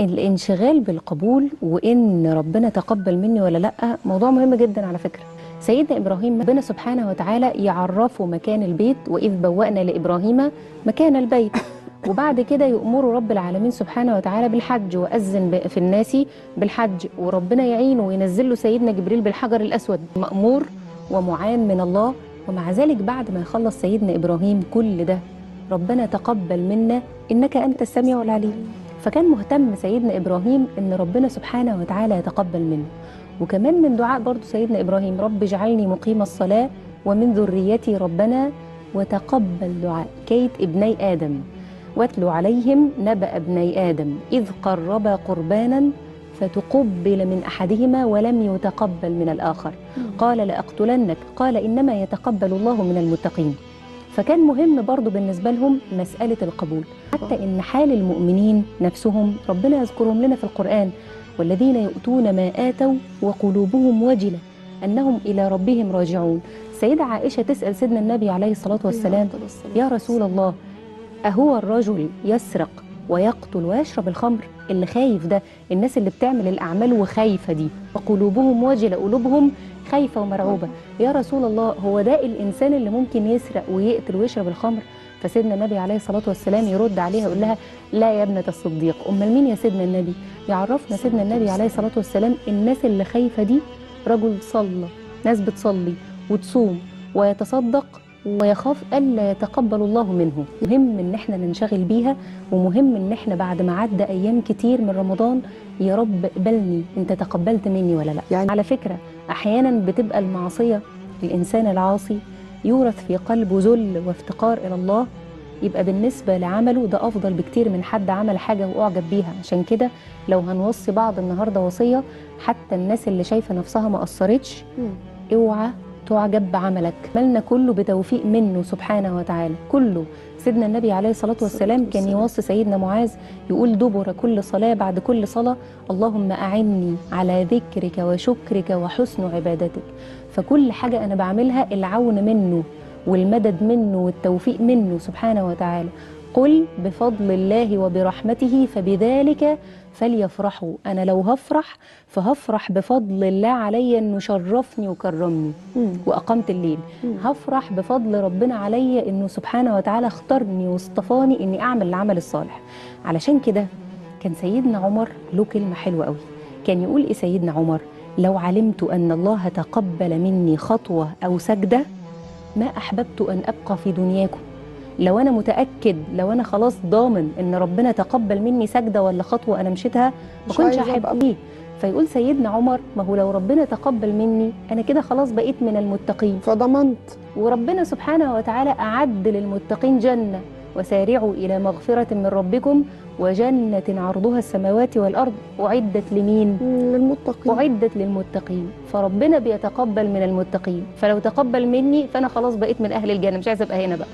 الانشغال بالقبول وإن ربنا تقبل مني ولا لأ موضوع مهم جدا على فكرة. سيدنا إبراهيم ربنا سبحانه وتعالى يعرفه مكان البيت، وإذ بوأنا لإبراهيم مكان البيت، وبعد كده يأمره رب العالمين سبحانه وتعالى بالحج، وأذن في الناس بالحج، وربنا يعينه وينزل له سيدنا جبريل بالحجر الأسود، مأمور ومعان من الله. ومع ذلك بعد ما يخلص سيدنا إبراهيم كل ده ربنا تقبل منا إنك أنت السميع العليم. فكان مهتم سيدنا إبراهيم إن ربنا سبحانه وتعالى يتقبل منه. وكمان من دعاء برضو سيدنا إبراهيم رب اجعلني مقيم الصلاة ومن ذريتي ربنا وتقبل دعاء. كيت ابني آدم، واتلو عليهم نبأ ابني آدم إذ قربا قربانا فتقبل من أحدهما ولم يتقبل من الآخر، قال لأقتلنك، قال إنما يتقبل الله من المتقين. فكان مهم برضو بالنسبة لهم مسألة القبول. حتى إن حال المؤمنين نفسهم ربنا يذكرهم لنا في القرآن، والذين يؤتون ما آتوا وقلوبهم وجلة أنهم إلى ربهم راجعون. سيدة عائشة تسأل سيدنا النبي عليه الصلاة والسلام، يا رسول الله أهو الرجل يسرق ويقتل ويشرب الخمر؟ اللي خايف ده، الناس اللي بتعمل الأعمال وخايفة دي، وقلوبهم وجلة، قلوبهم خايفة ومرعوبة، يا رسول الله هو ده الإنسان اللي ممكن يسرق ويقتل ويشرب الخمر؟ فسيدنا النبي عليه الصلاة والسلام يرد عليها يقول لها لا يا ابنة الصديق. أمال مين يا سيدنا النبي؟ يعرفنا سيدنا النبي عليه الصلاة والسلام الناس اللي خايفة دي رجل صلى، ناس بتصلي وتصوم ويتصدق ويخاف ألا يتقبل الله منه. مهم إن احنا ننشغل بيها، ومهم إن احنا بعد ما عدى أيام كتير من رمضان يا رب اقبلني، أنت تقبلت مني ولا لا؟ يعني على فكرة أحيانا بتبقى المعصية، الإنسان العاصي يورث في قلبه ذل وافتقار إلى الله، يبقى بالنسبة لعمله ده أفضل بكتير من حد عمل حاجة وأعجب بيها. عشان كده لو هنوصي بعض النهاردة وصية، حتى الناس اللي شايفة نفسها ما قصرتش، اوعى تعجب بعملك. عملنا كله بتوفيق منه سبحانه وتعالى، كله. سيدنا النبي عليه الصلاة والسلام كان يوصي سيدنا معاذ يقول دبر كل صلاة بعد كل صلاة اللهم أعني على ذكرك وشكرك وحسن عبادتك. فكل حاجة أنا بعملها العون منه والمدد منه والتوفيق منه سبحانه وتعالى. قل بفضل الله وبرحمته فبذلك فليفرحوا. أنا لو هفرح فهفرح بفضل الله عليا أنه شرفني وكرمني وأقمت الليل. هفرح بفضل ربنا عليا أنه سبحانه وتعالى اختارني واصطفاني أني أعمل العمل الصالح. علشان كده كان سيدنا عمر له كلمة حلوة قوي، كان يقول إيه سيدنا عمر؟ لو علمت أن الله تقبل مني خطوة أو سجدة ما أحببت أن أبقى في دنياكم. لو أنا متأكد، لو أنا خلاص ضامن إن ربنا تقبل مني سجدة ولا خطوة أنا مشيتها، ما كنتش أحب ليه. فيقول سيدنا عمر ما هو لو ربنا تقبل مني أنا كده خلاص بقيت من المتقين، فضمنت. وربنا سبحانه وتعالى أعد للمتقين جنة، وسارعوا إلى مغفرة من ربكم وجنة عرضها السماوات والأرض أعدت لمين؟ للمتقين. أعدت للمتقين. فربنا بيتقبل من المتقين، فلو تقبل مني فأنا خلاص بقيت من أهل الجنة، مش عايزة أبقى هنا بقى.